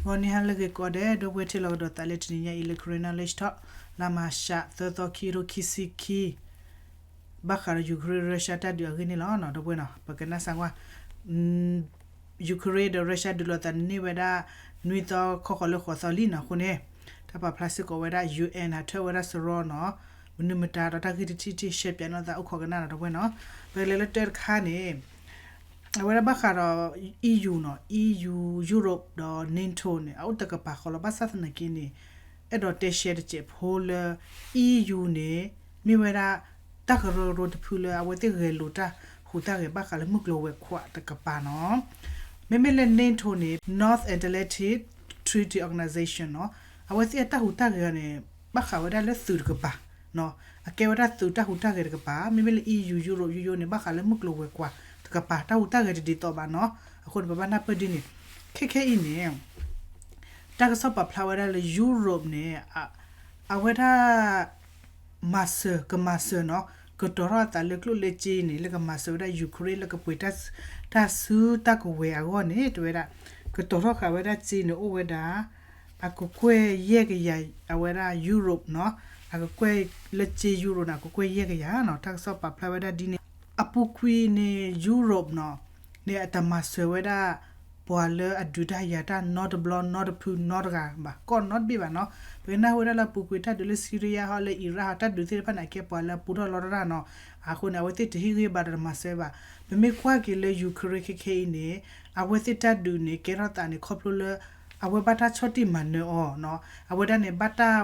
ဂီၤနံၤဟါလၢအဂ့ၤကိးဂၤဒဲး, ဒီပုၢ်ဝဲၢ်ထံၣ်လိာ်ကဒီးသးလၢတနံၤညါအံၤလၢ Karen Knowledge Talk လါမၤရှး သၢသီ ခံကထိခံဆံခံ, ဘၣ်ဃးဒီး Ukraine Russia တၢ်ဒုးအဂ့ၢ်န့ၣ်လီၤ. ဒီပုၢ်ဝဲၢ်နီၤ ပကနၣ်စၢ်ကွၢ် Ukraine ဒီး Russia ဒုးလိာ်သးန့ၢ်ဝဲဒၣ် နွံသီခီဃီၤလၢဃိးသီလံနီၤ. အဃိန့ၣ် တၢ်ပာ်ဖျါစ့ၢ်ကီးဝဲဒၣ် ယူအ့ၣ် ဟးထၢၣ်ဝဲဒၣ်စရီနီၤ, မနုၤမတၤဒီးတၢ်ဂ့ၢ်တထံၣ်ထံၣ် ရှဲပၠးနီၢ်သးအိၣ်ခိးကနၣ်ဒီး ဒီပုၢ်ဝဲၢ်နီၤ. ပကလဲၤလၢတၢတခါန့ၣ် အဝဲဒၣ်ဘၣ်ဃးဒီး EU နီၤ, EU, Europe ဒီး NATO န့ၣ် အအိၣ်တကပၤဃီလီၤ. ဘၣ်ဆၣ်သနာ်က့န့ၣ် အဲၣ်ဒိးတဲရှဲတစဲးဖိလၢ EU န့ၣ် မ့ၢ်ဝဲဒၣ် တၢ်ကရၢကရိတဖုလၢအဝဲသ့ၣ်ဂဲၤလိာ်တၢ်ဟူးတၢ်ဂဲၤဘၣ်ဃးလၢမုၢ်ကျိၤဝဲၤကွာ်တကပၤနီၤ. မ့မ့ၢ်လၢ NATO န့ၣ် North Atlantic Treaty Organization နီၤ, အဝဲသ့ၣ်အတၢ်ဟူးတၢ်ဂဲၤန့ၣ် ဘၣ်ဃးဝဲဒၣ်လၢသုးတကပၤနီၤ, အကဲဝဲဒၣ်သုးတၢ်ဟူးတၢ်ဂဲၤတကပၤ. မ့မ့ၢ်လၢ EU, Europe, ယိယိန့ၣ် ဘၣ်ဃးလၢမုၢ်ကျိၤဝဲၤကွာ်တကပၤ တၢ်ဟူးတၢ်ဂဲၤတဒ်သိးဘၣ်နီၤ. အဃိန့ၣ် ပဘၣ်နၢ်ပၢၢ်ဒ်န့ၣ်, ခဲခဲအံၤန့ၣ် တၢ်ကစီၣ်ပာ်ဖျါဝဲဒၣ်လၢ Europe န့ၣ် အဝဲဒၣ် မၤစၢၤ ကမၤစၢၤနီၤ, ကတီၤထီၣ်အသးလၢကျိၣ်လၢစ့န့ၣ် လၢကမၤစၢၤဝဲဒၣ် Ukraine လၢကပှ့ၤတၢ်စုတၢ်ကဝဲၤအဂီၢ်န့ၣ် တဲဝဲဒၣ် ကတီၤထီၣ်ဃာ်ဝဲဒၣ်စ့န့ၣ် အိၣ်ဝဲဒၣ် အကကွဲၢ်ယဲၢ်ကယၤ အဝဲဒၣ် Europe နီၤ, အကကွဲၢ်လၢစ့ Euro န့ၣ် အကကွဲၢ်ယဲၢ်ကယၤနီၤ. တၢ်ကစီၣ်ပာ်ဖျါဝဲဒၣ်ဒ်န့ၣ် အပူၤကွံာ်န့ၣ် Europe နီၤ န့ၣ် အတမၤစၢၤဝဲဒၣ် ပှၤလၢအဒုးတၢ်ယၤတၢ်နီတဘျီနီတဖုနီတဂၤဘၣ်, ကီၢ်နီတဘ့ၣ်ဘၣ်နီၤ. ပကနၢ်ဟူဝဲဒၣ်လၢအပူၤကွံာ်တၢ်ဒုးလၢ Syria ဟီ လၢ Iraq ဟီ တၢ်ဒုးသ့ၣ်တဖၣ်န့ၣ် အကဲပှၤလၢအပူထီၣ်လီတၢ်နီၤ. အဃိန့ၣ် အဝဲသ့ၣ်တဟ့ၣ်ဂံၢ်ဘါဒီးတမၤစၢၤဘၣ်. ပမ့ၢ်ကွၢ်က့ၤလၢ Ukraine ခဲခဲအံၤန့ၣ် အဝဲသ့ၣ်တၢ်ဒုးန့ၣ် ကဲထီၣ်သးန့ၣ် ခီဖျိလၢ အဝဲဘၣ်တၢ်ဆီၣ်တံၢ်မၤနၢၤအီၤနီၤ, အဝဲဒၣ်န့ၣ် ဘၣ်တၢ်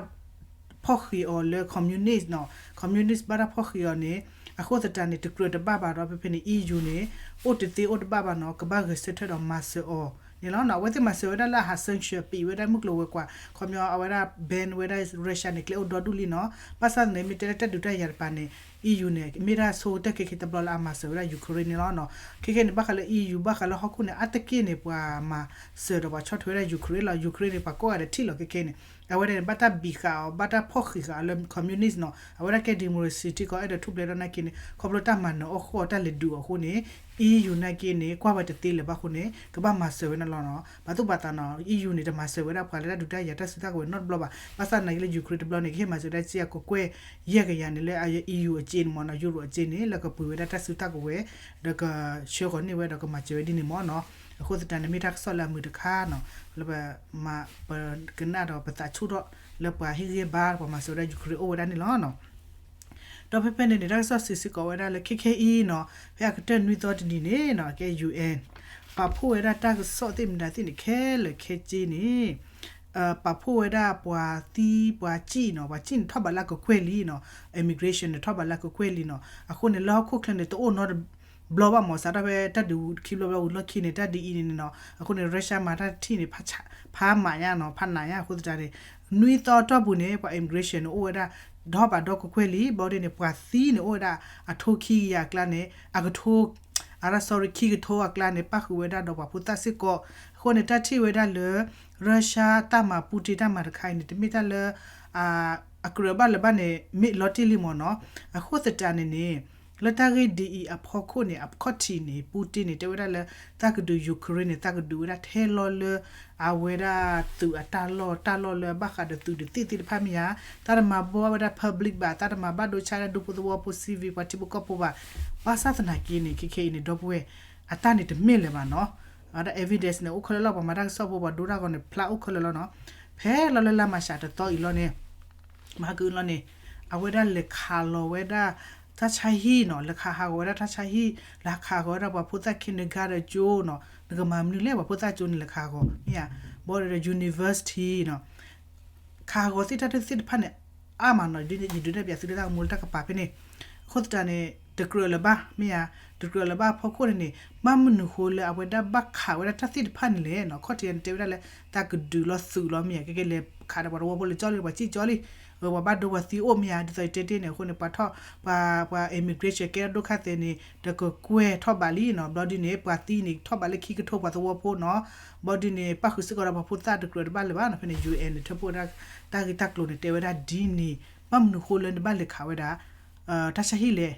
ဖီၣ်ဃံးအီၤလၢ communist နီၤ, communist ဘၣ်တၢ်ဖီၣ်ဃံးအီၤန့ၣ်, အဃိသတးန့ၣ် တကြၢးတဘၣ်ဘၣ်ဒီး ဖဲဖဲန့ၣ် EU န့ၣ် အိၣ်တသ့အိၣ်တဘၣ်ဘၣ်နီၤ, ကဘၣ်ဂဲၤဆၢထၢၣ်ဒီးမၤစၢၤအီၤန့ၣ်လီၤ. အဝဲသ့ၣ်မၤစၢၤဝဲဒၣ်လၢအဟး sanction ပံးဝဲဒၣ်မုၢ်ကျိၤဝဲၤကွာ်, ခီပညီအဝဲဒၣ် ban ဝဲဒၣ် Russia န့ၣ် ကျဲအိၣ်ဒီဒူၣ်လံနီၤ. ဘၣ်ဆၣ်သနာ်က့ မ့ၢ်တဲလၢတၢ်ဒုးတၢ်ယၤတကပၤန့ၣ် EU န့ၣ် မ့ၢ်တၢ်ဆိကတၢၢ်ခဲခဲတဘျီလၢအမၤစၢၤဝဲဒၣ် Ukraine န့ၣ်လီၤနီၤ. ခဲခဲန့ၣ် ဘၣ်ဃးလၢ EU ဘၣ်ဃးလၢဟီၣ်ခိၣ်န့ၣ် အါတက့ၢ်န့ၣ် ပှၤမၤစၢၤဒီးပှၤဆီၣ်ထွဲဝဲဒၣ် Ukraine လီၤ. Ukraine န့ၣ် ပှၤကိးဂၤဒဲးထံၣ်လီၤခဲခဲန့ၣ်, အဝဲဒၣ်န့ၣ် ဘၣ်တၢ်ဘံးဃာ်အီၤ ဘၣ်တၢ်ဖီၣ်ဃံးဃာ်အီၤလၢ communist နီၤ, အဝဲဒၣ်ကဲ democracy ထံကီၢ် အဲၣ်ဒိးထူၣ်ဖျဲးထီၣ်နာ်က့န့ၣ် ခီဖျိတၢ်မၤနၢၤအီၣ်ဃီအီၤ တၢ်လဲၤဒုးအီၤအဃိန့ၣ် EU နာ်က့န့ၣ် ကွၢ်ဝဲတသ့လၢၤဘၣ်အဃိန့ၣ် ကဘၣ်မၤစၢၤဝဲန့ၣ်လီၤနီၤ. ပာ်သူၣ်ပာ်သးနီၤ EU န့ၣ် တမၤစၢၤဝဲဒၣ်ပှၤလၢတၢ်ဒုးတၢ်ယၤတၢ်စုတၢ်ကဝဲၤနီတဘျီဘၣ်. ဘၣ်ဆၣ်သနာ်က့လၢ Ukraine တဘျီန့ၣ် ကဟ့ၣ်မၤစၢၤဝဲဒၣ်စ့အကကွဲၢ်ယဲၢ်ကယၤန့ၣ်လၢ EU အစ့န့ၣ်မ့ၢ်နီၤ, Euro အစ့န့ၣ် လၢကပှ့ၤဝဲဒၣ်တၢ်စုတၢ်ကဝဲၤ ဒီးကဆှၢဃီၤန့ၢ်ဝဲဒီးကမၤစၢၤဝဲဒ်န့ၣ်မ့ၢ်နီၤ. အဃိသတးန့ၣ် မ့ၢ်တၢ်ကစီၣ်လၢအမုာ်တခါနီၤ, လၢပ ပကနၣ်ဒီးပသးဆူၣ်ထီၣ်လၢပှၤဟ့ၣ်ဂံၢ်ဘါ ပှၤမၤစၢၤဝဲဒၣ် Ukraine အိၣ်ဝဲဒၣ်န့ၣ်လီၤနီၤ. ဒီးဖဲဖဲန့ၣ်န့ၣ် တၢ်ကစီၣ်စံးစ့ၢ်ကီးဝဲဒၣ်လၢခဲခဲအံၤနီၤ, ဖဲအကတၢၢ်နွံသီတနံၤန့ၣ်နီၤ ကဲ UN ပာ်ဖှိၣ်ဝဲဒၣ်တၢ်ကစီၣ်သ့ၣ်မတၤသ့ၣ်န့ၣ် ခဲလၢာ်ခဲဆ့န့ၣ် ပာ်ဖှိၣ်ဝဲဒၣ်ပှၤသံပှၤစံၣ်နီၤ, ပှၤစံၣ်န့ၣ်ထီၣ်ဘးလၢအကကွဲၢ်လံနီၤ, immigration န့ၣ်ထီၣ်ဘးလၢအကကွဲၢ်လံနီၤ. အဃိန့ၣ် လၢဟီၣ်ခိၣ်ချၢန့ၣ် တအိၣ်နီတဘျီဘၣ်မ့ၢ် စးထီၣ်ဖဲတၢ်ဒုးခံဘျီဘျီဝံၤလီၢ်ခံန့ၣ် တၢ်ဒုးအံၤန့ၣ်နီၤ. အဃိန့ၣ် Russia မၤတၢ်ထံၣ်န့ၣ် ဖးမးညါနီၤ, ဖးနးညါ. အဃိသတးန့ၣ် နွံသီအတီၢ်ပူၤန့ၣ် ပှၤ immigration န့ၣ် အိၣ်ဝဲဒၣ် ထီၣ်ဘးဒီကကွဲၢ်လံ. ဘျီဒ်န့ၣ် ပှၤသံန့ၣ် အိၣ်ဝဲဒၣ်အထိခံကယၤအကျါန့ၣ် အကထိ အရၣ် sorry ခံကထိအကျါန့ၣ် ပၣ်ဃုာ်ဝဲဒၣ်ဒီးပှၤဖိသၣ်စ့ၢ်ကီး. အဃိန့ၣ် တၢ်ထံၣ်ဝဲဒၣ်လၢ Russia တၢ်မၤ Putin တၢ်မၤတခါအံၤန့ၣ် တမ့ၢ်တၢ်လၢ အကြၢးဘၣ်လၢၤဘၣ်န့ၣ် မ့ၢ်လီၤတံၢ်လံမ့ၢ်နီၤ. အဃိသတးန့ၣ်န့ၣ် လၢတၢ်ဂ့ၢ်ဒ်အံၤအဖီခိၣ်န့ၣ် အခီၣ်ထံးန့ၣ် Putin န့ၣ် တဲဝဲဒၣ်လၢ သးကဒုး Ukraine န့ၣ် သးကဒုးဝဲဒၣ်ထဲလီၤလၢ အဝဲဒၣ်သုးအတၢ်လီၢ် တၢ်လီၢ်လၢဘၣ်ဃးဒီးသုးတသ့ၣ်သ့ၣ်တဖၣ်မ့ၢ်ဧါ, သးတမၤဘှီဝဲဒၣ် public ဘၣ်, သးတမၤဘၣ်ဒိဆါဒၣ်ဒူဖိသဝီဖိ civil ပှၤထံဖိကီၢ်ဖိဘၣ်. ဘၣ်ဆၣ်သနာ်က့န့ၣ် ခဲခဲအံၤန့ၣ် ဒီပုၢ်ဝဲၢ် အတၢ်န့ၣ်တမ့ၢ်လၢၤဘၣ်နီၤ. အဝဲဒၣ် evidence န့ၣ် အိၣ်ခဲလၢာ်လီၤ. ပှၤမၤတၢ်ကစီၣ်ဖိ ပှၤဒိတၢ်ဂီၤန့ၣ် ဖျါအိၣ်ခဲလၢာ်လီၤနီၤ. ဖဲလီၤလၢလါမၤရှးတသီအံၤလီၤန့ၣ် မဟါကအုလီၤန့ၣ် အဝဲဒၣ်လဲၤခးလီၤဝဲဒၣ် တၢ်ဆါဟံၣ်နီၤ, လဲၤခးဟးဂီၤဝဲဒၣ်တၢ်ဆါဟံၣ်, လဲၤခးဟးဂီၤဝဲဒၣ်ပှၤဖိသၣ် kindergarten ကၠိနီၤ. နကမၤမနုၤလဲၣ် ပှၤဖိသၣ်ကၠိန့ၣ် လဲၤခးဟးဂီၤ မ့ၢ်ဧါ, ဘၣ်ဒီး university နီၤ. ခးဟးဂီၤသ့ၣ်တၢ်သ့ၣ်တဖၣ်န့ၣ် အါမးနီၤ, ဒ်န့ၣ်ယဒုးနဲၣ်ပျးသုလၢတၢ်ကမူလၢတၢ်ကပၤဖဲန့ၣ်. အဃိသတးန့ၣ် တကြၢးလၢၤဘၣ် မ့ၢ်ဧါ, တကြၢးလၢၤဘၣ်အဖီခိၣ်န့ၣ်န့ၣ် ဘၣ်မနုၤဃိလၢအဝဲဒၣ်ဘၣ်ခးဝဲဒၣ်တၢ်သ့ၣ်တဖၣ်န့ၣ်လဲၣ်နီၤ. ခီၣ်ထံးန့ၣ် တဲဝဲဒၣ်လၢ သးကဒုးလီၤသုးလီၤ မ့ၢ်ဧါ, ကဲကဲလဲၤခးဒီးပှၤသဝီဖိလဲၤကၠီလံ ပှၤစံၣ်ကၠီလံ, ပှၤဘၣ်ဒိပှၤသံအိၣ် မ့ၢ်ဧါ, ဒ်သိးယတဲတ့ၢ်န့ၣ်. အဃိန့ၣ် ပှၤထီၣ် ပှၤ ပှၤ immigration ကဲထီၣ်ဒိၣ်ခါသဲးန့ၣ် တကကွဲၢ်ထီၣ်ဘးလံနီၤ. ဘျီဒ်န့ၣ် ပှၤသံန့ၣ် ထီၣ်ဘးလၢခံကထိပှၤသဝီဖိနီၤ. ဘျီဒ်န့ၣ် ပၣ်ဃုာ်စ့ၢ်ကီးဒီးပှၤဖိသၣ်တကြၢးတဘၣ်လၢၤဘၣ်နီၤ. ဖဲန့ၣ် UN န့ၣ် ထၢဖှိၣ်ဝဲဒၣ်တၢ်ဂ့ၢ်တၢ်ကျိၤန့ၣ် တဲဝဲဒၣ်ဒ်န့ၣ် ဘၣ်မနုၤဃိလၢနဘၣ်လဲၤခးဝဲဒၣ် တၢ်ဆါဟံၣ်လဲၣ်.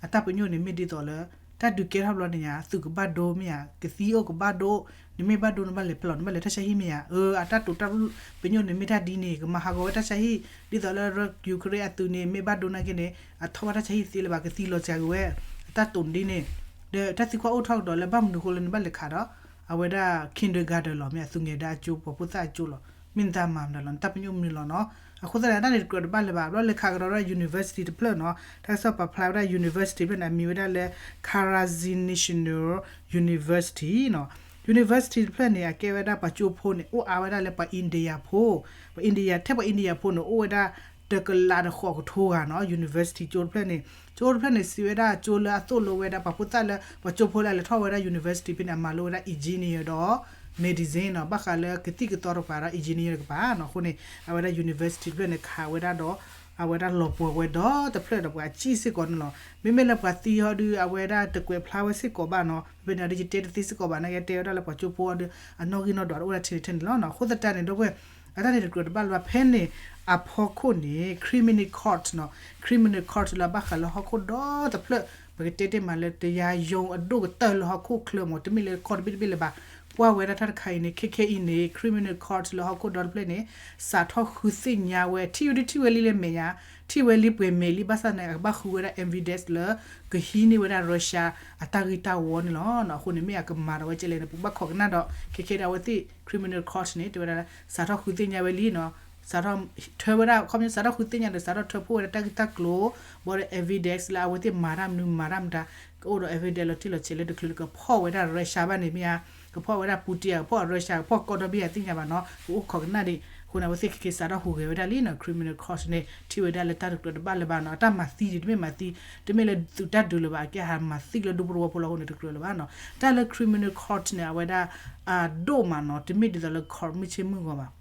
အတၢ်ပညိၣ်န့ၣ်မ့ၢ်ဒ်သိးလၢ တၢ်ဒုးကဲထီၣ်ဘျီန့ၣ်ယါ သုးကဘၣ်ဒိမ့ၢ်ယါ ကသံအိၣ်ကဘၣ်ဒိ, နမ့ၢ်ဘၣ်ဒိနဘၣ်လဲၤဖဲလဲၣ် နဘၣ်လဲၤတၢ်ဆါဟံၣ်မ့ၢ်ယါ, အတၢ်တိာ်တၢ်ပညိၣ်န့ၣ်မ့ၢ်တၢ်ဒ်န့ၣ် ကမၤဟးဂီၤဝဲတၢ်ဆါဟံၣ် ဒ်သိးလၢ Ukraine အသုးန့ၣ် မ့ၢ်ဘၣ်ဒိနာ်က့န့ၣ် အထီၣ်ဘၣ်တၢ်ဆါဟံၣ်သ့လၢၤဘၣ် ကသံလီၤစှၤက့ၤဝဲ အတၢ်တိာ်ဒ်န့ၣ်, ဒီးတၢ်သံကွၢ်အိၣ်ထီၣ်ကဒီးလၢဘၣ်မနုၤဃိလၢနဘၣ်လဲၤခးဒီး အဝဲဒၣ် kindergarten လီၤ မ့ၢ်အသုးငဲၤဒါအကၠိ ပှၤဖိသၣ်အကၠိလီၤ, မ့ၢ်နတၢ်မၤမနုၤလီၤ နတၢ်ပညိၣ်မနုၤလီၤနီၤ, အဃိသတးန့ၣ် တၢ်န့ၣ်တကြၢးတဘၣ်လၢၤဘၣ် ဘျီလဲၤခးကဒီးဒီး university တဖျၢၣ်နီၤ, တၢ်ကစီၣ်ပာ်ဖျါဝဲဒၣ် university တဖျၢၣ်န့ၣ် အမံၤဝဲဒၣ်လၢ Karazhan National University နီၤ, university တဖျၢၣ်န့ၣ် အကဲဝဲဒၣ်ပှၤကၠိဖိန့ၣ် အိၣ်အါဝဲဒၣ်လၢပှၤ India ဖိ, ပှၤ India ထဲပှၤ India ဖိန့ၣ် အိၣ်ဝဲဒၣ် တကလးဒီးဃိးကထိဂၤနီၤ, university ကၠိတဖျၢၣ်န့ၣ်, ကၠိတဖျၢၣ်န့ၣ် စံးဝဲဒၣ်ကၠိလၢအသိၣ်လိဝဲဒၣ် ပှၤဖိသၣ်လၢ ပှၤကၠိဖိလၢအလဲၤထီၣ်ဝဲဒၣ် university ဖဲန့ၣ် အမၤလိဝဲဒၣ် engineer ဒီး medicine နီၤ, ဘၣ်ဃးလၢကသံၣ်ကသီတကပၤဒီး engineer တကပၤနီၤ, အဃိန့ၣ် အဝဲဒၣ် university တဖျၢၣ်န့ၣ် ခးဝဲဒၣ်ဒီး အဝဲဒၣ်လီၤပှီၢ်ဝဲဒီတဖျၢၣ်ဒီးပှၤအစံၣ်စ့ၢ်ကီးန့ၣ်လီၤ, မ့မ့ၢ်လၢပှၤသံဟီဒုး အဝဲဒၣ်တကွဲးဖျါဝဲစ့ၢ်ကီးဘၣ်နီၤ, ဖဲန့ၣ်ဒီးယတဲတသ့စ့ၢ်ကီးဘၣ် နာ်က့တဲဝဲဒၣ်လၢပှၤကၠိဖိအီၤဒီး အနီၣ်ဂံၢ်နီၣ်ဒွးတအိၣ်ဒၣ်ထဲန့ၣ်ထဲန့ၣ်လီၤနီၤ, အဃိသတးန့ၣ် ဒီပုၢ်ဝဲၢ် အတၢ်န့ၣ်တကြၢးတဘၣ်လၢၤဘၣ် ဖဲန့ၣ်အဖီခိၣ်န့ၣ် criminal court နီၤ, criminal court လၢဘၣ်ဃးလၢဟီၣ်ခိၣ်ဒီတဖျၢၣ် ပကတဲတ့ၢ်မးလၢ တရားရုံး အဒိၣ်ကတၢၢ်လၢဟီၣ်ခိၣ်ချၢမး တမ့ၢ်လၢကီၢ်တဘ့ၣ်တဘ့ၣ်လၢၤဘၣ်, ကွၢ်ဝဲဒၣ်တၢ်တခါအံၤန့ၣ် ခဲခဲအံၤန့ၣ် criminal court လၢဟီၣ်ခိၣ်ဒီတဖျၢၣ်န့ၣ် စးထီၣ်ဃုသ့ၣ်ညါဝဲ ထံၣ်ဝဲဒၣ်ထံၣ်ဝဲလံလၢမဲာ်ညါ, ထံၣ်ဝဲလံပှဲၤမဲာ်လံ ဘၣ်ဆၣ်န့ၣ် အကဘၣ်ဃုဝဲဒၣ် evidence လၢ ကဟံးန့ၢ်ဝဲဒၣ် Russia အတၢ်ဂ့ၢ်တၢ်ဝီန့ၣ်လီၤ. အဃိန့ၣ် မ့ၢ်အကမၤဒီးဝဲကဲလဲၣ်န့ၣ် ပကဘၣ်ခိးကနၣ်ဒီး ခဲခဲဒီးအဝဲသ့ၣ် criminal court န့ၣ် တဲဝဲဒၣ် စးထီၣ်ဃုသ့ၣ်ညါဝဲလံနီၤ, စးထီၣ်ထၢဝဲဒၣ် ခီပညီ စးထီၣ်ဃုသ့ၣ်ညါဒီး စးထီၣ်ထၢဖှိၣ်ဝဲဒၣ်တၢ်ဂ့ၢ်တၢ်ကျိၤ ဘၣ်ဒီး evidence လၢအဝဲသ့ၣ်မၤတၢ်မနုၤမၤတၢ်မတၤ ကအိၣ်ဒီး evidence လီၤတံၢ်လီၤဆဲးလၢတချုးလၢကဖီၣ်ဝဲဒၣ် Russia ဘၣ်န့ၣ် မ့ၢ်ဧါ, ကဖီၣ်ဝဲဒၣ် Putin ကဖီၣ် Russia ကဖီၣ်ကီၢ်ဒီဘ့ၣ်ယၤသ့ၣ်ညါဘၣ်နီၤ, ကအိၣ်ခိးကနၣ်ဒံး, အဃိန့ၣ် အဝဲသ့ၣ်ခဲခဲစးထီၣ်ဟူးဂဲၤဝဲဒၣ်လံနီၤ, criminal court န့ၣ် ထံၣ်ဝဲဒၣ်လၢတၢ်တကြၢးတဘၣ်လၢၤဘၣ်နီၤ, အတၢ်မၤသံဒံး တမ့ၢ်မၤသံ, တမ့ၢ်လၢသုးတၢ်ဒုးလၢၤဘၣ်, အကဲဟးမၤသံလၢဒူဖိသဝီဖိလီၤအဃိန့ၣ် တကြၢးလၢၤဘၣ်နီၤ, တၢ်လၢ criminal court န့ၣ် အဝဲဒၣ် အဒိၣ်မးနီၤ, တမ့ၢ်ဒ်သိးလၢ court မုၢ်ဆ့ၣ်မုၢ်ဂီၤဘၣ်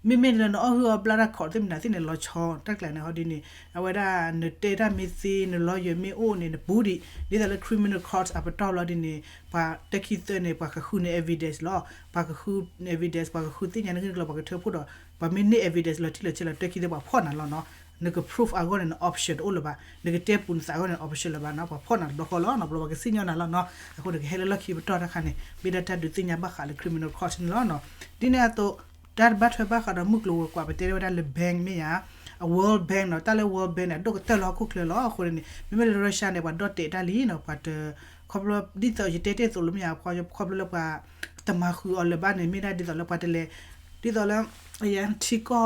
မ့မ့ၢ်လၢနအီၣ်ဟုၣ်အီၣ်ဘျၣ်တၢ် court သ့ၣ်မနုၤသ့ၣ်န့ၣ် လီၤဆီတၢ်ကျဲၤန့ၣ် ဟီဒ်န့ၣ်, အဝဲဒၣ်နတဲတၢ်မ့ၢ်သ့ န lawyer မ့ၢ်အိၣ်န့ၣ် နဘူးဒံး, ဒ်သိးလၢ criminal court အပတီၢ်လီၤဒ်န့ၣ် ပှၤတၢ်ခံသၢန့ၣ် ပှၤကဃုန့ၢ် evidence လီၤ, ပှၤကဃုန့ၢ် evidence ပှၤကဃုသ့ၣ်ညါနဂ့ၢ်နကျိၤ ပှၤကထၢဖှိၣ်ဒီး ပှၤမ့ၢ်န့ၢ် evidence လီၤတံၢ်လီၤဆဲးလီၤ တၢ်ခံသၢပှၤဖီၣ်နၤလီၤနီၤ, နက prove အဂီၢ်န့ၣ် န option တအိၣ်လၢၤဘၣ်, နကတဲပူၤနသးအဂီၢ်န့ၣ် option လၢၤဘၣ်နီၤ, ပှၤဖီၣ်နၤတဘျီဃီလီၤနီၤ, ဘျီပှၤကစံၣ်ညီၣ်နၤလီၤနီၤ, အဃိန့ၣ် ကဟဲလၢလီၢ်ခံပတီၢ်တခါန့ၣ် မ့ၢ်ဒၣ်တၢ်ဒုးသ့ၣ်ညါဘၣ်ဃးလၢ criminal court န့ၣ်လီၤနီၤ, ဒ်န့ၣ်အသိး တၢ်တဘၣ်ထွဲဘၣ်ဃးဒီးမုၢ်ကျိၤဝဲၤကွာ် ပတဲဝဲဒၣ်လၢ bank မ့ၢ်ဧါ, အ World Bank နီၤ, တၢ်လၢ World Bank န့ၣ် အဒိၣ်ကတၢၢ်လၢဟီၣ်ခိၣ်ချၢလီၤ, အဃိန့ၣ် မ့မ့ၢ်လၢ Russia န့ၣ် ပှၤဒီၣ်တဲာ်တၢ်လံနီၤ, ပှၤတ ခီဖျိဒ်သိးယတဲတ့ၢ်အသိးလၢမ့ၢ်ဧါ, ခီဖျိလၢပှၤတမၤဃုာ်အီၤလၢၤဘၣ်န့ၣ် မ့ၢ်ဒၣ်ဒ်သိးလၢပှၤတလဲၤ ဒ်သိးလၢ ယထံကီၢ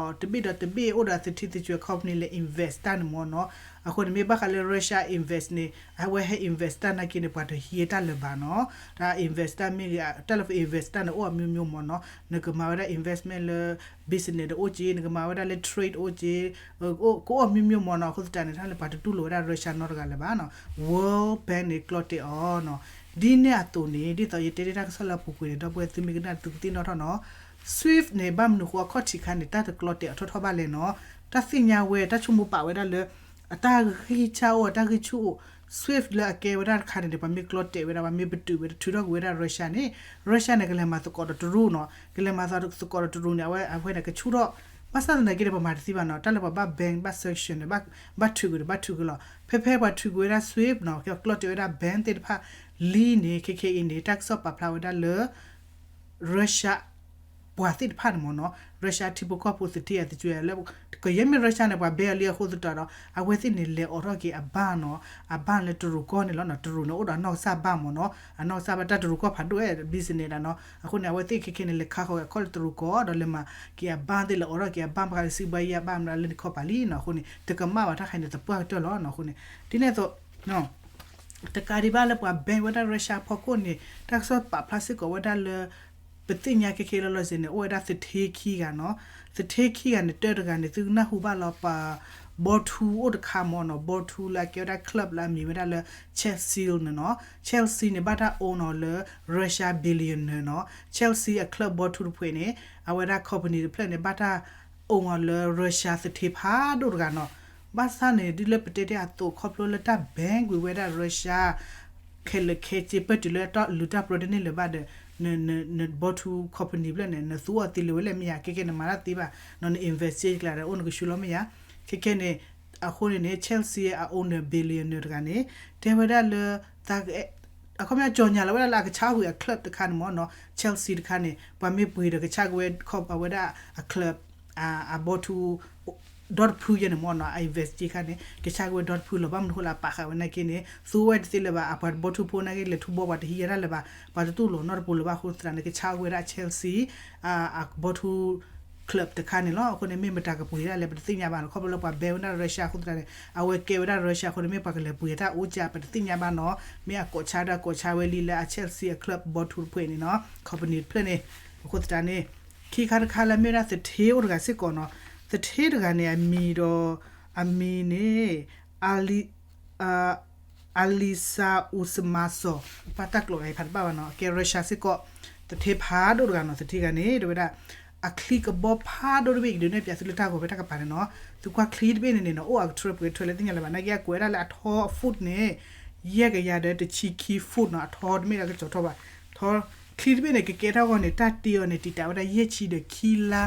်တဘ့ၣ်ဒီးတဘ့ၣ်အိၣ်ဒီးအသထံသကွဲၤ company လဲၤ invest တၢ်န့ၣ်မ့ၢ်နီၤ, အဃိန့ၣ်မ့ၢ်ဘၣ်ဃးလၢ Russia invest န့ၣ် အဝဲဟဲ invest တၢ်နာ်က့န့ၣ် ပှၤတဟံးတၢ်လၢၤဘၣ်နီၤ, တၢ် invest တၢ်မ့ၢ်ဂ့ၤ တၢ်လၢ invest တၢ်န့ၣ် အိၣ်အမျိုးမျိုးမ့ၢ်နီၤ, နကမၤဝဲဒၣ် investment လၢ business တအိၣ်က့, နကမၤဝဲဒၣ်လၢ trade တအိၣ်က့, ကအိၣ်အမျိုးမျိုးမ့ၢ်နီၤ, အဃိသတးန့ၣ် တၢ်လၢပှၤတတူၢ်လိာ်ဝဲဒၣ် Russia နီတဂၤလၢၤဘၣ်နီၤ, World Bank န့ၣ် ကျီတဲာ်အီၤနီၤ, ဒ်န့ၣ်အသိးန့ၣ် ဒ်သိးယတဲတ့ၢ်တၢ်ကစီၣ်လၢအပူၤကွံာ်န့ၣ် ဒီပုၢ်ဝဲၢ်သုမ့ၢ်ကနၣ်သုကသ့ၣ်နီၣ်ထီၣ်နီၤ, SWIFT န့ၣ် ဘၣ်မနုၤဃိအခီၣ်ထံးခါန့ၣ် တၢ်တကျီတဲာ်အီၤထီၣ်ထီၣ်ဘၣ်လဲၣ်နီၤ, တၢ်သ့ၣ်ညါဝဲ တၢ်ဆိကမိၣ်ပာ်ဝဲဒၣ်လၢ အတၢ်ဂံၢ်ဆူၣ်အိၣ် အတၢ်ဂံၢ်ဆူၣ်အိၣ်, SWIFT လၢအကဲဝဲဒၣ်တခါန့ၣ်န့ၣ် ပှၤမ့ၢ်ကျီတဲာ်ဝဲဒၣ် ပှၤမ့ၢ်ပတုာ်ဝဲဒၣ် ထုးထီၣ်ကွံာ်ဝဲဒၣ် Russia န့ၣ်, Russia န့ၣ် ကလဲၤမၤသကိးဒီးတရူးနီၤ, ကလဲၤမၤသကိးဒီးတရူးန့ၣ် အဝဲ အဝဲန့ၣ်ကဆူၣ်ထီၣ်, ဘၣ်ဆၣ်သနာ်က့ဒီး ပမၤတသ့ဘၣ်နီၤ, တၢ်လၢပှၤဘၣ် ban ဘၣ် sanction န့ၣ် ဘၣ်ထုးကွံာ်ဒီးဘၣ်ထုးကွံာ်လီၤ, ဖဲဖဲပှၤထုးကွံာ်ဝဲဒၣ် SWIFT နီၤ, ကကျီတဲာ်ဝဲဒၣ် bank သ့ၣ်တဖၣ်လံန့ၣ် ခဲခဲအံၤန့ၣ် တၢ်ကစီၣ်ပာ်ဖျါဝဲဒၣ်လၢ Russia ပှၤသ့ၣ်တဖၣ်န့ၣ်မ့ၢ်နီၤ, Russia ထံဖိကီၢ်ဖိသထ့အသကွဲၤလၢ ကယဲၢ်မ့ၢ် Russia န့ၣ် ပှၤဘဲအီၤလံအဃိသတးဒီး အဝဲသ့ၣ်န့ၣ် လဲၤအိးထီၣ်က့ၤအ bank နီၤ, အ bank လၢတရူးကီၢ်န့ၣ်လီၤနီၤ, တရူးန့ၣ် အိၣ်ဒီးအနီၢ်ကစၢ် bank မ့ၢ်နီၤ, အနီၢ်ကစၢ် bank တၢ်တရူးကီၢ်ဖးဒိၣ်အဲၣ် business ဒၣ်နီၤ, အဃိန့ၣ် အဝဲသ့ၣ်ခဲခဲန့ၣ် လဲၤခါဃီၤက့ၤအခီၣ်လၢတရူးကီၢ် ဒီးလဲၤမၤက့ၤအ bank သ့ၣ် လဲၤအိးထီၣ်က့ၤအ bank ပှၤကစံးဘၣ်ယဲၢ် bank မ့ၢ်လၢနခီၣ်ပၤလံနီၤ, အဃိန့ၣ် တကမၣ်ဘၣ်တၢ်ခါန့ၣ် သပှၢ်ကတၢၢ်လီၤနီၤ, အဃိန့ၣ် ဒ်န့ၣ်အသိး တကးဒံးဘၣ်လၢပှၤ ban ဝဲဒၣ် Russia ဖီခိၣ်န့ၣ် တၢ်ကစီၣ်ပာ်ဖျါစ့ၢ်ကီးဝဲဒၣ်လၢ ပသ့ၣ်ညါခဲခဲလီၤလီၤဆဲးန့ၣ် အိၣ်ဝဲဒၣ်သထ့ခံဂၤနီၤ, သထ့ခံဂၤန့ၣ် တၢတဂၤန့ၣ် သုကနၢ်ဟူဘၣ်လီၤပှၤ ဘီထူအိၣ်တခါမ့ၢ်နီၤ, ဘီထူလၢအကဲဝဲဒၣ် club လၢအမံၤဝဲဒၣ်လၢ Chelsea န့ၣ်နီၤ, Chelsea န့ၣ် ဘၣ်တၢ် own အီၤလၢ Russia billionaire နီၤ, Chelsea အ club ဘီထူတဖှဲးန့ၣ် အဝဲဒၣ် company တဖျၢၣ်န့ၣ် ဘၣ်တၢ် own အီၤလၢ Russia သထ့ဖးဒိၣ်တဂၤနီၤ, ဘၣ်ဆၣ်န့ၣ် ဒ်လၢပတဲတ့ၢ်အသိး ခီဖျိလၢတၢ် ban ကွံာ်ဝဲဒၣ် Russia ခဲလၢာ်ခဲဆ့ ပၢၢ်တုၤလၢတၢ်လုၢ်တၢ်ပှီၤတန့ၢ်လၢၤဘၣ်ဒီး န န ဘီထူ company ဖျၢၣ်န့ၣ် နသူအီၤသ့လၢၤဝဲလဲၣ်မ့ၢ်ယါ, ခဲခဲနမၤတၢ်သ့ဘၣ်နီၤ, န invest စ့ကျါဒီး အိၣ်နကဆူလီၤမ့ၢ်ယါ, ခဲခဲန့ၣ် အဃိန့ၣ်န့ၣ် Chelsea အ owner billionaire တဂၤန့ၣ် တဲဝဲဒၣ်လၢ အခီပညီ ကြေညာလီၤဝဲဒၣ်လၢအကဆါဟူးအ club တခါန့ၣ်မ့ၢ်နီၤ Chelsea တခါန့ၣ် ပှၤမ့ၢ်ပှ့ၤဒီးကဆါက့ၤဝဲ ခီပဝဲဒၣ်အ club အဘီထူ ဒီတဖုယဲန့ၣ်မ့ၢ်နီၤ အ invest က့ၤခါန့ၣ် ကဆါက့ၤဝဲဒီတဖုလီၤ. ဘၣ်မနုၤဃိလၢအပာ်ဃာ်ဝဲနာ်က့န့ၣ် သူဝဲတသ့လၢၤဘၣ် အပှၤဘီထူဖိနာ်က့ လဲၤထူဘီပှၤတဟံးယဲဒၣ်လၢၤဘၣ် ပှၤတတူၢ်လိာ်နီတပူၤလၢၤဘၣ်အဃိသတးန့ၣ် ကဆါက့ၤဝဲဒၣ် Chelsea အဘီထူ club တခါန့ၣ်လီၤ. အဃိန့ၣ် မ့ၢ်မတၤကပှ့ၤဒၣ်လဲၣ် ပတသ့ၣ်ညါဘၣ်နီၤ ခီဖျိလၢပှၤဘဲဝဲဒၣ် Russia အဃိသတးန့ၣ် အဝဲကဲဝဲဒၣ် Russia အဃိန့ၣ် မ့ၢ်ပှၤကလဲၤပှ့ၤတၢ်အိၣ်ကၢ ပတသ့ၣ်ညါဘၣ်နီၤ မ့ၢ်အကိးဆါဒၣ်ကိးဆါဝဲလံလၢအ Chelsea အ club ဘီထူတဖုန့ၣ်နီၤ company တဖျၢၣ်န့ၣ် အဃိသတးန့ၣ် ခံခါတခါလၢမ့ၢ်ဝဲဒၣ်သထ့အိၣ်တဂၤစ့ၢ်ကီးနီၤ သထ့တဂၤန့ၣ် အမံၤဒီး အမံၤန့ၣ် အ Alisa Usemasa ပၢ်တၢ်ကျိာ်ဂၤအံၤဖးတဘၣ်ဘၣ်နီၤ အကဲ Russia စ့ၢ်ကီး သထ့ဖးဒိၣ်တဂၤနီၤ သထ့ဂၤန့ၣ် တဲဝဲဒၣ် အချံကဘီဖးဒိၣ်တဘ့ၣ် ယကဒုးနဲၣ်ပၠးသုလၢတၢ်ဂီၤဖဲတၢ်ကပၤန့ၣ်နီၤ သုကွၢ်ချံတဘ့ၣ်န့ၣ်န့ၣ်နီၤ အိၣ်အကထြၢပှဲၤကထြၢလဲၣ်သ့ၣ်ညါလၢၤဘၣ် နာ်က့အကွဲးဒၣ်လၢအထီ foot န့ၣ် ယဲၢ်ကယၤဒီးတဆံခံ foot နီၤ အထီတမ့ၢ်လၢကစီၤထီၣ်ဘၣ် ထီ ချံတဘ့ၣ်န့ၣ် ကကဲထီၣ်အဂီၢ်န့ၣ် တၢ်တ့အီၤန့ၣ် တံာ်တာ်ဝဲဒၣ်ယဲၢ်ဆံဒီးခံလါ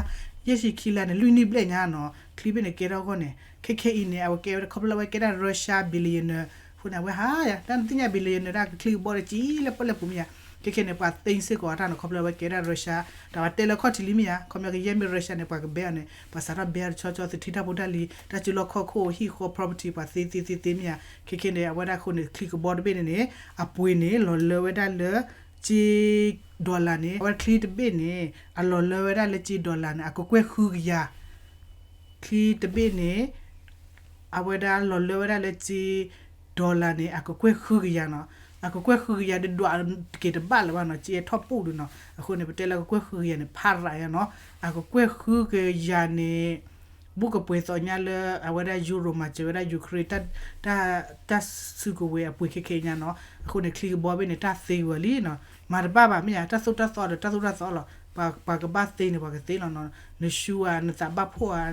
ယဲၢ်ဆံခံလါန့ၣ် လွံၢ်နံၣ်ဘျဲၣ်ညါနီၤ ချံတဘ့ၣ်န့ၣ် ကဲထီၣ်အဂီၢ်န့ၣ် ခဲခဲအံၤန့ၣ် အဝဲကဲဝဲဒၣ်ခီဖျိလၢအဝဲကဲဒၣ် Russia billionaire အဃိန့ၣ် အဝဲဟးယၤ တၢ်နသ့ၣ်ညါ billionaire ဒၣ်ကချံကဘီဒီးကံလၢပျဲၢ်ပူၤမ့ၢ်ယၤ ခဲခဲန့ၣ် ပှၤသ့စ့ၢ်ကီးအတၢ်နီၤ ခီဖျိလၢအဝဲကဲဒၣ် Russia တၢ်ပှၤတဲလၢခီၣ်ထံးလံမ့ၢ်ယၤ ခီပညီကယဲၢ်မ့ၢ် Russia န့ၣ် ပှၤကဘဲအီၤန့ၣ် ပှၤစးထီၣ်ဘဲအီၤတဆီဆီ သထ့တၢ်ဖိတၢ်လံၤ တၢ်စုလီၢ်ခီၣ်ခိၣ်ဟံၣ်ဃီ property ပှၤသ့သ့သ့သ့မ့ၢ်ယၤ ခဲခဲန့ၣ် အဝဲဒၣ်အဃိန့ၣ် ချံကဘီတဘ့ၣ်န့ၣ်န့ၣ် အပှ့ၤန့ၣ် လီၤလၢဝဲဒၣ်လၢ ကၠ့ dollar န့ၣ် အဝဲချံတဘ့ၣ်န့ၣ် အလီၤလၢဝဲဒၣ်လၢကၠ့ dollar န့ၣ် အကကွဲၢ်ဃုကယၤ ချံတဘ့ၣ်န့ၣ် အဝဲဒၣ်လီၤလၢဝဲဒၣ်လၢကၠ့ dollar န့ၣ် အကကွဲၢ်ဃုကယၤနီၤ အကကွဲၢ်ဃုကယၤဒုးဒွးတက့ၤတဘၣ်လၢၤဘၣ်နီၤ ကၠ့ထီၣ်ပူၣ်ဒုးနီၤ အဃိန့ၣ် ပတဲလၢအကကွဲၢ်ဃုကယၤန့ၣ် ဖးရးယါနီၤ အကကွဲၢ်ဃုကယၤန့ၣ် ဘူးကပှဲၤသိးညါလၢ အဝဲဒၣ် Euro မၤစၢၤဝဲဒၣ် Ukraine တၢ်စုကဝဲၤအပှ့ၤခဲခဲအံၤညါနီၤ အဃိန့ၣ် ချံကဘီဘ့ၣ်န့ၣ် တၢ်သ့ဝဲလံနီၤ မၤတဘၣ်ဘၣ်မ့ၢ်ယါ တၢ်သိၣ်တၢ်သီဒီးတၢ်သိၣ်တၢ်သီလီၤ ပှၤကဘၣ်သ့န့ၣ် ပှၤကသ့လီၤနီၤ နရှူဧါ နသးဘၣ်ဖှီၣ်ဧါ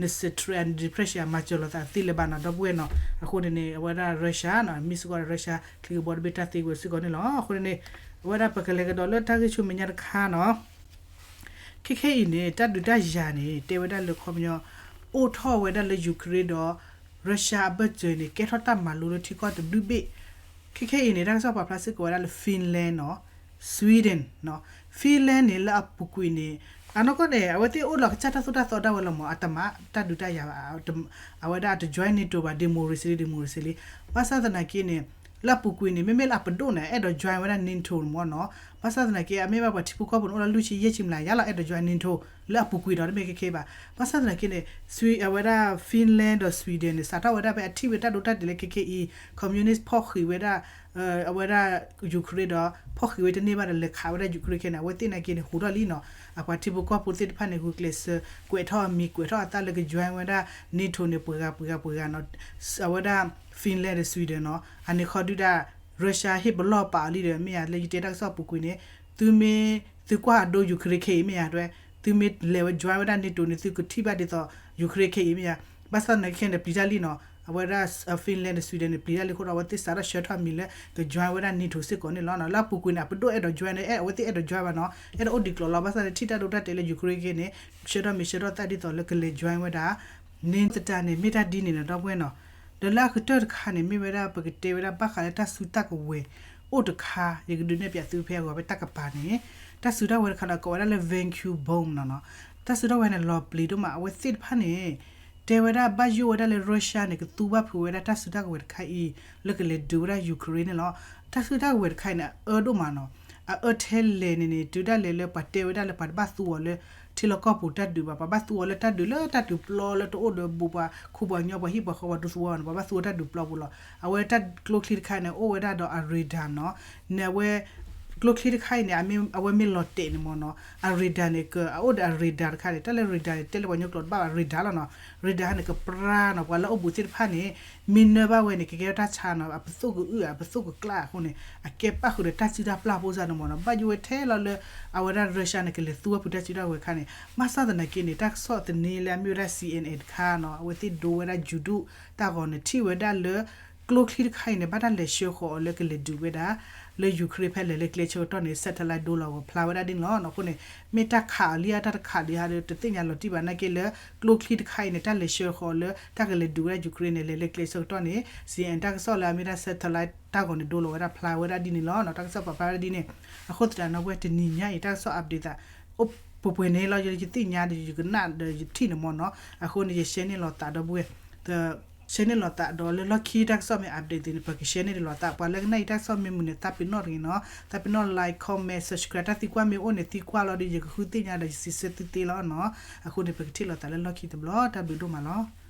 န stress န depression မၤစၢၤလိာ်သးသ့လၢၤဘၣ်နီၤ ဒီပုၢ်ဝဲၢ်နီၤ အဃိန့ၣ်န့ၣ် အဝဲဒၣ် Russia နီၤ မ့ၢ်စ့ၢ်ကီး Russia ချံကဘီတဘ့ၣ်တၢ်သ့ဝဲစ့ၢ်ကီးန့ၣ်လီၤ အဃိန့ၣ်န့ၣ် အဝဲဒၣ်ပကလဲၤကဒီးလၢတၢ်ဂ့ၢ်ဆူမဲာ်ညါတခါနီၤ ခဲခဲအံၤန့ၣ် တၢ်ဒုးတၢ်ယၤန့ၣ် တဲဝဲဒၣ်လၢခီပညီ အိၣ်ထီၣ်ဝဲဒၣ်လၢ Ukraine ဒီး Russia အဘၢၣ်စၢၤန့ၣ် ကဲထီၣ်တၢ်မၤလိလၢထံကီၢ်တဘျုးဘ့ၣ် ခဲခဲအံၤန့ၣ် တၢ်ကစီၣ်ပာ်ဖျါစ့ၢ်ကီးဝဲဒၣ်လၢ Finland နီၤ Sweden နီၤ Finland န့ၣ် လၢအပူၤကွံာ်န့ၣ် အနီၢ်ကီၢ်န့ၣ် အဝဲသ့ၣ်အိၣ်လီၤကစၢ်တၢ်သိၣ်တၢ်သီဒၣ်ဝဲလီၤမး အတမၤတၢ်ဒုးတၢ်ယၤဘၣ် အဝဲဒၣ်အတ join NATO ဘၣ် democracy လံ democracy လံ ဘၣ်ဆၣ်သနာ်က့န့ၣ် လၢအပူၤကွံာ်န့ၣ် မ့မ့ၢ်လၢအပဒိၣ်န့ၣ် အဲၣ်ဒိး join ဝဲဒၣ် NATO န့ၣ်မ့ၢ်နီၤ ဘၣ်ဆၣ်သနာ်က့ အမ့ၢ်ဘၣ်ပှၤထံဖိကီၢ်ဖိန့ၣ် အိၣ်လၢလွံၢ်ဆံယဲၢ်ဆံမျးယါလီၤ အဲၣ်ဒိး join NATO လၢအပူၤကွံာ်ဒီးတမ့ၢ်ခဲခဲဘၣ် ဘၣ်ဆၣ်သနာ်က့န့ၣ် အဝဲဒၣ် Finland ဒီး Sweden န့ၣ် စးထီၣ်ဝဲဒၣ်ဖဲအထံၣ်ဝဲတၢ်ဒိတၢ်တဲာ်လၢခဲခဲအံၤ communist ဖီၣ်ဃံးဝဲဒၣ် အဝဲဒၣ် Ukraine ဒီး ဖီၣ်ဃံးဝဲတန့ၢ်ဘၣ်ဒီး လဲၤခးဝဲဒၣ် Ukraine ခဲန့ၣ် အဝဲသ့ၣ်နာ်က့န့ၣ် ဟူးထီၣ်လံနီၤ အပှၤထံဖိကီၢ်ဖိသ့ၣ်တဖၣ်န့ၣ် ဂုာ်ကျဲးစၢး ကွဲးထီၣ်အမံၤ ကွဲးထီၣ်အသးလၢက join ဝဲဒၣ် NATO န့ၣ် ပှဲၤဂၤပှဲၤဂၤပှဲၤဂၤနီၤ အဝဲဒၣ် Finland ဒီး Sweden နီၤ အန့ၣ်ခီဒုၣ်ဒါ Russia ဟ့ၣ်ပလီၢ်ပာ်အီၤလံဒီး မ့ၢ်ယါ လၢယတဲတၢ်ကစီၣ်ပူၤကွံာ်န့ၣ် သုမ့ၢ် သုကွၢ်အဒိ Ukraine ခဲအံၤမ့ၢ်ယါ တဲဝဲ သုမ့ၢ်လဲၤဝဲ join ဝဲဒၣ် NATO န့ၣ် သုကထံၣ်ဘၣ်ဒ်သိး Ukraine ခဲအံၤမ့ၢ်ယါ ဘၣ်ဆၣ်သနာ်က့န့ၣ် ပျံၤတၢ်လံနီၤ အဝဲဒၣ် Finland ဒီး Sweden န့ၣ် ပျံၤတၢ်လံအဃိဒီး အဝဲသ့ၣ်စးထီၣ်ဆှၢထီၣ်မံၤလၢက join ဝဲဒၣ် NATO စ့ၢ်ကီးန့ၣ်လီၤ. လၢအပူၤကွံာ်န့ၣ် အပဒိၣ်အဲၣ်ဒိး join န့ၣ် အဲၣ် အဝဲသ့ၣ်အဲၣ်ဒိး join ဘၣ်နီၤ အဲၣ်ဒိးအိၣ်ဒံးကျိၤလီၤ ဘၣ်ဆၣ်န့ၣ်ထံၣ်တၢ်ဒိတၢ်တဲာ်လၢ Ukraine ခဲန့ၣ် ဆှၢထီၣ်မံၤဆှၢထီၣ်သၣ်ဒ်သိးလၢကလဲၤ join ဝဲဒၣ် NATO သတးန့ၣ် မ့ၢ်တၢ်ဒ်န့ၣ်နီၤ ဒီပုၢ်ဝဲၢ်နီၤ ဒီးလၢအကတၢၢ်တခါန့ၣ် မ့ၢ်ဝဲဒၣ်ပကတဲဝဲဒၣ်ဘၣ်ဃးလၢတၢ်စုတၢ်ကဝဲၤ အိၣ်တခါ ယကဒုးနဲၣ်ပၠးသုဖဲအဂီၤဖဲတၢ်ကပၤန့ၣ် တၢ်စုတၢ်ကဝဲၤတခါဒီးကိးဝဲဒၣ်လၢ Vancure Bomb နီၤနီၤ တၢ်စုတၢ်ကဝဲၤန့ၣ် လီၤပျံၤဒိၣ်မး အဝဲသ့ၣ်တဖၣ်န့ၣ် တဲဝဲဒၣ်ဘၣ်ယိၣ်ဝဲဒၣ်လၢ Russia န့ၣ် ကသူဘၣ်ဖုးဝဲဒၣ်တၢ်စုတၢ်ကဝဲၤတခါအံၤ လၢကလဲၤဒုးဝဲဒၣ် Ukraine န့ၣ်လီၤ. တၢ်စုတၢ်ကဝဲၤတခါအံၤန့ၣ် အအၢဒိၣ်မးနီၤ အအၢထဲလဲၣ်န့ၣ်န့ၣ် တုၤဒၣ်လဲာ်လၢပှၤတဲဝဲဒၣ်လၢပှၤတဘၣ်သူအီၤလၢ ထံလီၢ်ကီၢ်ပူၤတၢ်ဒုးဘၣ် ပှၤဘၣ်သူအီၤလၢတၢ်ဒုးလၢတၢ်ဒုးပျီလၢတအိၣ်ဒီးဘူးပှၤခူပှၤကညီပှၤဟံၣ်ပှၤဃီပှၤဒူသဝီန့ၣ် ပှၤဘၣ်သူအီၤတၢ်ဒုးပျီပူၤလီၤ. အဝဲတၢ်ကျိချံတခါန့ၣ် အိၣ်ဝဲဒၣ်ဒီးအ radar နီၤ န့ၣ်အဝဲ ကျိချံတခါအံၤန့ၣ် အဝဲမ့ၢ်လီၤတဲာ်န့ၣ်မ့ၢ်နီၤ အ radar န့ၣ် က အအိၣ်ဒီးအ radar တခါန့ၣ် တၢ်လၢ radar န့ၣ် တဲလၢပှၤကညီကျိာ်တဘၣ်ဘၣ် radar လီၤနီၤ radar န့ၣ် ကပြၢနီၤ ပှၤလၢအအိၣ်ဘူးသ့ၣ်တဖၣ်န့ၣ် မ့ၢ်နၢဘၣ်ဝဲန့ၣ် ကကဲထီၣ်တၢ်ဆါနီၤ အပသိၣ်ကအုၣ် အပသိၣ်ကကျၢ်အဃိန့ၣ် အကဲပၣ်ဃုာ်ဒီးတၢ်စုတၢ်ပျၢ်ဖိစ့ၢ်န့ၣ်မ့ၢ်နီၤ ဘၣ်ယိၣ်ဝဲထဲလီၤလၢ အဝဲဒၣ် Russia န့ၣ် ကလဲၤသူဝဲဖုးတၢ်စုတၢ်ကဝဲၤတခါန့ၣ် ဘၣ်ဆၣ်သနာ်က့န့ၣ် တၢ်ကစီၣ်သန့လၢအမ့ၢ်ဝဲဒၣ် CNN တခါနီၤ အဝဲသ့ၣ်ဒိဝဲဒၣ် ယူၤဒူၣ် တၢ်ဂီၤန့ၣ် ထံၣ်ဝဲဒၣ်လၢ ကျိချံတခါအံၤန့ၣ် ဘၣ်တၢ်လဲၤဆှၢဃီၤအီၤလၢကလဲၤဒုးဝဲဒၣ် လၢ Ukraine ဖဲလဲၤလၢကျဲဆၢကတီၢ်န့ၣ် satellite ဒိလီၤဂီၤဖျါဝဲဒၣ်ဒ်န့ၣ်လီၤ. အဃိန့ၣ် မ့ၢ်တၢ်ခးအီၤလံဧါ တၢ်တခးလံဧါဒီး တသ့ၣ်ညါလီၤတံၢ်ဘၣ်နာ်က့လၢ ကျိချံတခါအံၤန့ၣ် တၢ်လဲၤဆှၢဃီၤလၢ တၢ်ကလဲၤဒုးဝဲဒၣ် Ukraine န့ၣ် လဲၤလၢကျဲဆၢကတီၢ်န့ၣ် စီအ့ၣ်အ့ၣ် တၢ်ကစီၣ်လၢအမ့ၢ်ဒၣ် satellite တၢ်ဂီၤန့ၣ် ဒိလီၤဝဲဒၣ်ဖျါဝဲဒၣ်ဒ်န့ၣ်လီၤ. တၢ်ကစီၣ်ပာ်ဖျါဝဲဒၣ်ဒ်န့ၣ် အဃိသတးဒီး ပဝဲတနံၤညါအံၤ တၢ်ကစီၣ် update သး အိၣ်ပှဲၤပှဲၤန့ၣ်လီၤ. ယသ့ၣ်ညါဒီး ယကနၣ်ဒီးယထံၣ်န့ၣ်မ့ၢ်နီၤ. အဃိန့ၣ် ယ share န့ၢ်လိာ်သးဒီပုၢ်ဝဲၢ် share န့ၢ်လိာ်သးဒီးလၢလီၢ်ခံတၢ်ကစီၣ်မ့ၢ် update သ့န့ၣ် ပက share န့ၢ်လိာ်သး. ပှၤလၢကနၣ်အံၤတၢ်ကစီၣ်မ့ၢ်မုာ်န့ၣ် သးပ့ၤနီၣ်တဂ့ၤနီၤ. သးပ့ၤနီၣ် like, comment, subscribe တၢ်သံကွၢ်မ့ၢ်အိၣ်န့ၣ် သံကွၢ်လီၤဒီး ယကဃုသ့ၣ်ညါဒီးယစံးဆၢသုသ့လီၤနီၤ. အဃိန့ၣ် ပကထံၣ်လိာ်သးလၢလီၢ်ခံတဘျီ တၢ်ဘျုးဒိၣ်မးလီၤ.